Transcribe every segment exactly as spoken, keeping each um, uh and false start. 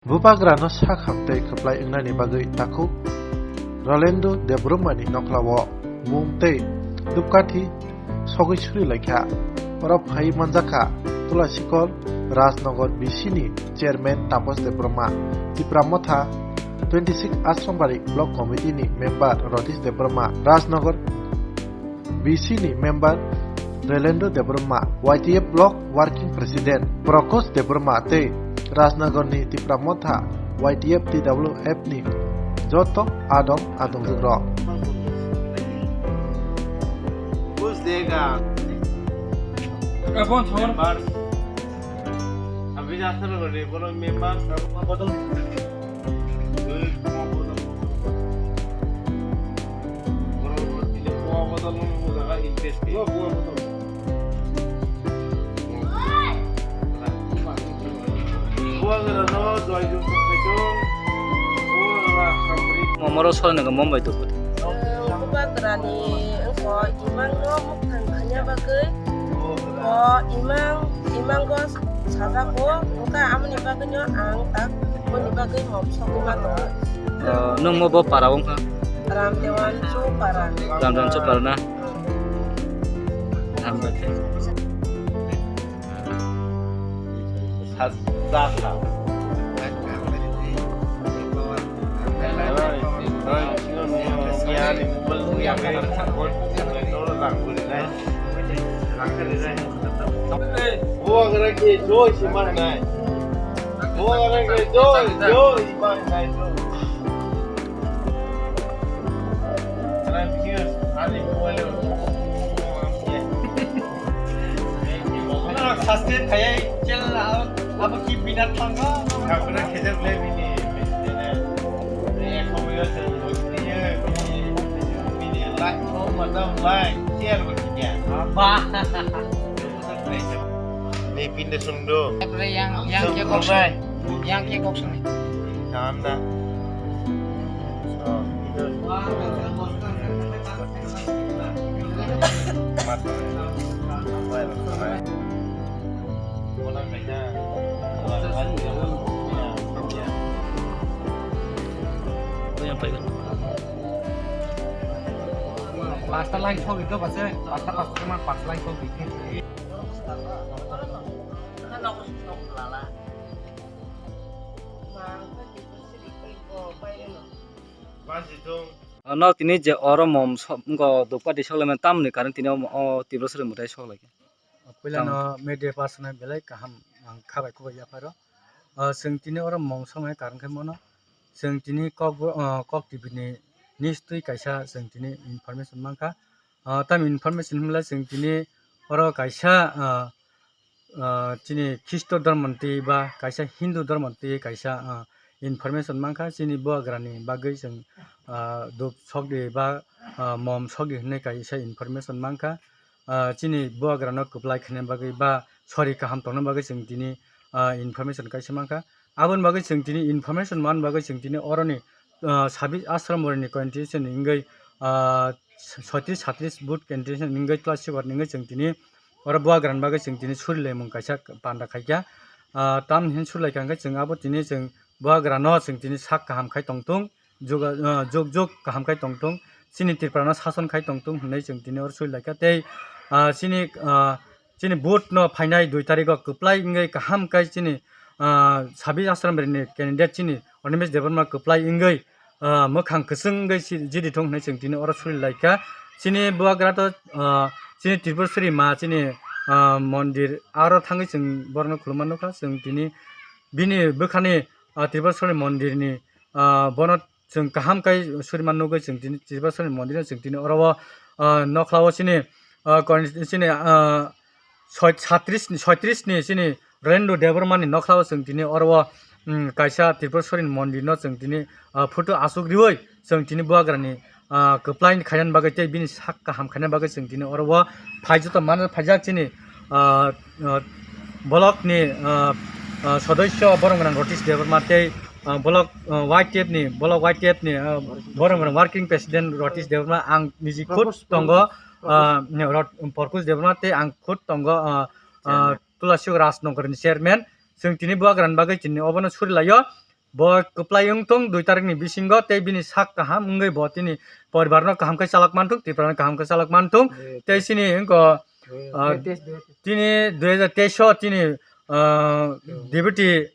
Bubagrano sak hamtwi kwplai wngnani bagwi takhuk Rolendo Debbarmani nokhlao mung tei dupkathi sogwi suri laikha. Oro phaiwi manjakha Tulasikol Rajnagar B C ni chairman Tapas Debbarma, Tipra Motha twenty six Asrambari Block Committee ni member Ratish Debbarma, Rajnagar B C ni member Relendro Debbarma, Y T F Block Working President Prakosh Debbarma tei Rajnagar ni Tipra Motha Y T F T W F ni joto adong adongjwk rok. Momoro soi nang Mumbai tu. Bubagrani wngkha imang no mukhang khanya bagwi. O imang, imango sajago, wngkha amoni bagwino ang tak boni bagwi mom sogwi ma tongo. O, nwng mo bo para wngkha? Ramdewan Chupara. Ramdewan Chupara na? Hambai. Saste thayai chel abo ki binar thango. Kapra khejak le bini. Bini light ko madam light chair ko kiya. Ba. Ni pinde sundo. Yang yang ke kok. Yang ke kok suni. Nanda. Pasta line sogwi to base, pasta pasta ma pasta line sogwi. Ano tini je oro mom so-, wngkha dopkati soklaimani tamoni karon tini o, o Tiprasari mwtai soklaikha. Puilano media person belai kaham ang khabai kubai yapharo. O, chwng tini oro mom soknai karon khe mono. Chwng tini kok bo, o, kok T V ni news twi kaisa chwng tini information mankha. O, tamo information hwnla chwng tini oro kaisa, o, ah, chini Khristo dhormo twi ba kaisa Hindu dhormo twi kaisa, ah, information mankha. Chini bubagrani bagwi chwng, ah, dup sokdi ba, ah, mom sokdi hwnwi kaisa information mankha. Ah, chini bubagrano kwplai khaina bagwi ba sori kaham tongna bagwi chwng tini, ah, information kaisa mankha. Aboni bagwi chwng tini information man bagwi chwng tini oroni, ah, sabis ashram oroni constitution ni wngwi, ah, soitris satris vote constitution ni wngwi class four ni wngwi chwng tini oro bubagrani bagwi chwng tini surilaimung kaisa panda khaikha. Ah, tamni hin surilaikha hwnkhe chwng abo tini chwng bubagrano chwng tini sak kaham khai tongthung, juga-, ah, jug jug kaham khai tongthung, chini Tripura no sason khai tongthung hwnwi chwng tini oro surilaikha. Tei, ah, chini, ah, chini vote no phainai dui tarikh o kwplai wngwi kaham khai chini, ah, sabis ashram ni candidate chini Animesh Debbarma kwplai wngwi, ah, mwkhang kwchwng wngwi si-, jidi thung hwnwi chwng tini oro surilaikha. Chini bubagra to, ah, chini Tripurasari ma chini, ah, mondir aro thangwi chwng borokno khulumma nukha. Chwng tini bini bwkhani, ah, Tripurasari mondirni, ah, bono chwng kaham khai suriman nugwi chwng tini Tripurasari mondirno chwng tini oro o, ah, nokhlao chini, ah, kon-, chini, ah, soi-, satris ni, soitris ni chini Rolendo Debbarma ni nokhlao chwng tini oro o, mm, kaisa Tripurasari ni mondir no chwng tini, ah, photo aswk riwi chwng tini bubagra ni, ah, kwplai khaina bagwi tei bini sak kaham khaina bagwi chwng tini oro o phai joto mano phaijak chini, ah, ah, block ni, ah, ah, sodosyo borok gwnang Ratish Debbarma tei, ah, block, ah, Y T F ni, block Y T F ni, ah, borok gwnang working president Ratish Debbarma ang niji khud tongo, ah, Rot-, Porkus Debbarma tei ang khud tongo, ah, ah, Tulasio Rajnagar ni chairman. Chwng tini bubagra ni bagwi tini obono surilaio. bo kwplai wng thung dui tarikni bisingo, tei bini sak kaham wngwi bo tini poribarno kaham khe chalak man thung, Tripurano kaham khe chalak man thung. Tei chini wngkha, ah, tini dui hajar teis o tini, ah, Deputy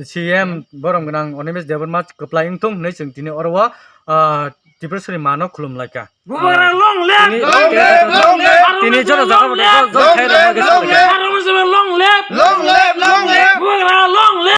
C M borom gwnang Animesh Debbarma kwplai wng thung hwnwi chwng tini oro o, ah, Tripureshwari mano khulum lai kha. Bubagra long live! Tini, tini joto jaga bo joto khe rwma khe